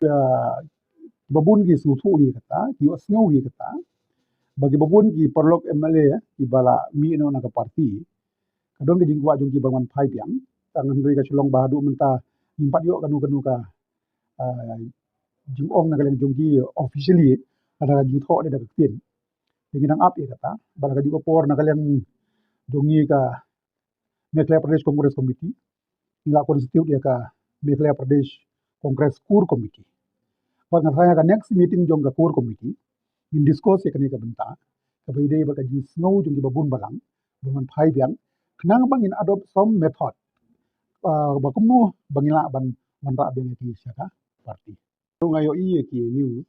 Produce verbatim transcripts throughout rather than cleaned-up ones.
Ba bun ki sngewthuh hi kata, ki ïohsngew hi kata. Ba ki ba bun ki paralok M L A ki ba la mih noh na ka party. Ka don ka jingkwah jong ki ban wan phai biang. Tang hynrei ka shu long ba haduh mynta ngim pat ïoh kano kano ka, ah, jingong na ka liang jong ki officially, lada ka jingthoh dei da ka ktien. Te ngi dang ap ïa kata, ba la ka juh ka por na ka liang jong ngi ka Meghalaya Pradesh Congress Committee, ngi la constitute ïa ka Meghalaya Pradesh Congress Core Committee. Bad nga tharai ha ka next meeting jong ka Core Committee, ngin discuss ïa kane ka bynta, kaba ïadei bad ka jingsngew jong ki ba bun balang, ba wan phai biang, khnang ba ngin adopt some method, ah, ba kumno ba ngin lah ban wanrah biang ïa ki sha ka party. Nga ïohi ïa ki news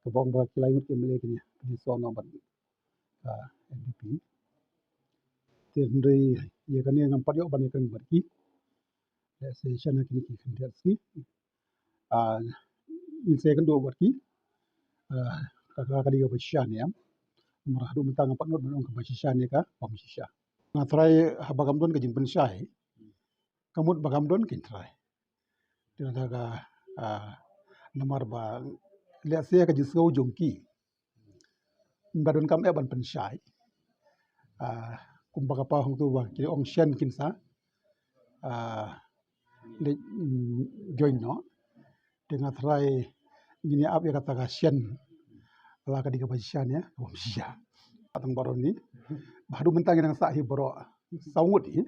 kaba ong ba ki lai ngut ki M L A ki ïa, ki ïa song noh bad, ah, N P P. Te hynrei ïa kane ngam pat ïoh ban ïakren bad ki. Lehse shen ha kine ki khyndiat sngi, ah, ngin sa ïakynduh bad ki. Ah, ka, ka, ka dei kaba shisha ne em. Namar haduh mynta ngam pat nud ban ong kaba shisha ne ka bym shisha. Nga tharai haba kam don ka jingpynshai, ka mut ba kam don, kin tharai. Te na ka, ah, namar ba lehse ka jingsngew jong ki, ba donkam eh ban pynshai. Ah, kumba ka paw hangto ba ki ong shen kin sa, ah, leit, mm, join noh. Te nga tharai ngin ïa ap ïa kata ka shen, la ka dei kaba shisha ne ka bym shisha. Tang baroh ni, ba haduh mynta ngi dang sah hi baroh saw ngut hi.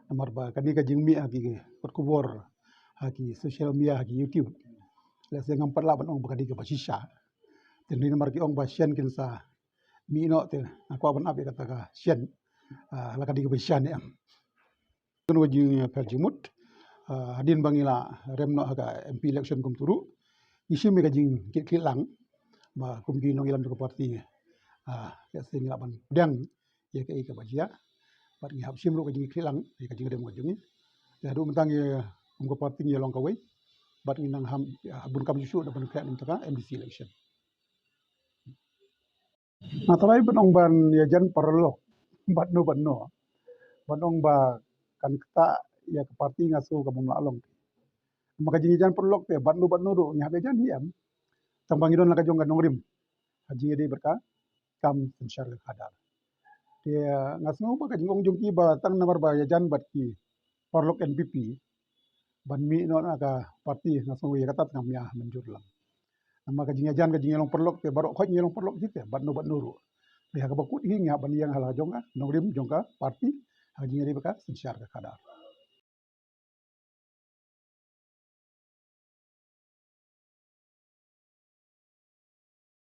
Namar ba kane ka jingmih ha ki kot khubor, ha ki social media, ha ki YouTube, lehse ngam pat lah ban ong ba ka dei kaba shisha. Te hynrei namar ki ong ba shen kin sa mih noh, te nga kwah ban ap ïa kata ka shen, ah, la ka dei kaba shisha ne em. Kano ka jingpher jingmut, ah, hadien ba ngi la rem noh ha ka M P election kumta ruh, ngi shim ïa ka jingkitkhlieh lang ba kum ki nongïalam jong ka party, ah, lehse ngi lah ban pdiang ïa kaei kaba jia. Bad ngi hap shim ruh ka jingkitkhlieh lang ïa ka jingkitkhlieh ka jong ngi. Te haduh mynta ngi kum ka party ngi ïa long kawei, bad ngi nang ham, ah, bun kam shuh shuh da ban khreh na ka M D C election. Nga tharai ban ong ban ïajan paralok bad no bad no, ban ong ba kan ktah ïa ka party nga sngew ka bym lah long. Namar ka jingïajan paralok te bad no bad no ruh ngi hap ïajan hi em. Tang ba ngi don la ka jong ka nongrim ha jingïadei bad ka kam synshar ka khadar. Te nga sngew ba ka jingong jong ki ba tang namar ba ïajan bad ki paralok N P P ban mih noh na ka party, nga sngew ïa kata te ngam ïa mynjur lang. Namar ka jingïajan ka jingïalong paralok te baroh khoit ngi ïalong paralok hi te bad no bad no ruh. Te ha kaba kut hi ngi hap ban ïeng ha la jong ka nongrim jong ka party ha ka jingïadei bad ka synshar ka khadar.